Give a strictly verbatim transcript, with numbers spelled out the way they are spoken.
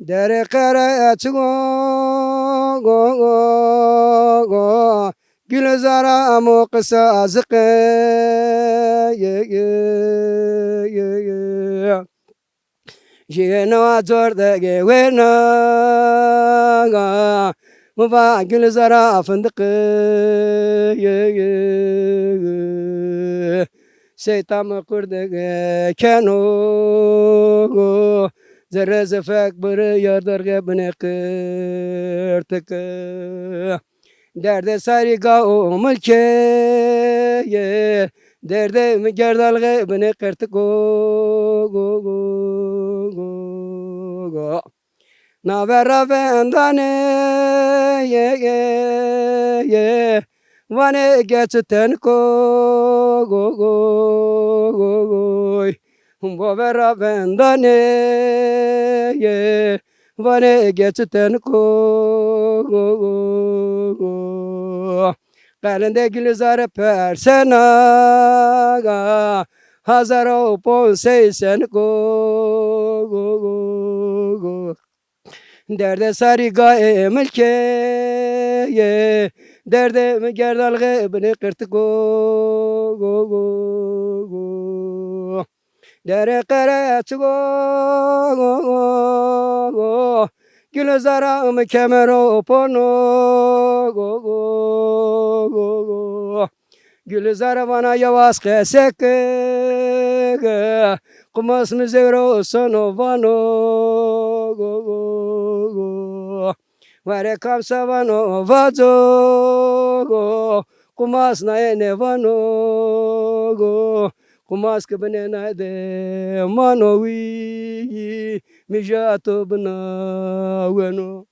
Dẹrẹ kẹrẹ ẹtughọn, giluzara amo kesa azekẹ, ye, ye, ye, ye. Jiyena wa dzọr dẹgẹ we na, gha, mo va giluzara afendeke, ye, ye, ye. Seitan me kurdeghe kẹ no, gho, zerre ze fẹk bere yọdọrghẹ bene kerteke. Derde sariga o mulke, ye, derde mi gerdalghe bene kertiko, gho, gho, gho, gho. Na vwẹ rha vwẹ ndane, ye, ye, ye, vane egiẹtutẹn ko, gho, gho, gho, gho. Mbọ vwẹ rha vwẹ ndane, ye, vane egiẹtutẹn ko, gho, gho, gho. Kẹrẹndẹ giluzare pẹrsẹ na, gha, hazara opon se isẹn ko, gho, gho, gho. Derde sariga e mulke, ye, derde mi gerdalghe bene kertiko, gho, gho, gho. Dẹrẹ kẹrẹ ẹtughọ, gho, gho, gho, giluzara mi kẹmẹrẹ opono, gho, gho, gho, gho. Giluzara vana yọ vwa skẹsẹ ke, ghe, kumas mi zerẹ osono vano, gho, gho, gho. Wẹrẹ kamsa vano vadzo, gho, kumas na ene vano, gho, kumas ke bene na de mano wi, mi je ato bena weno.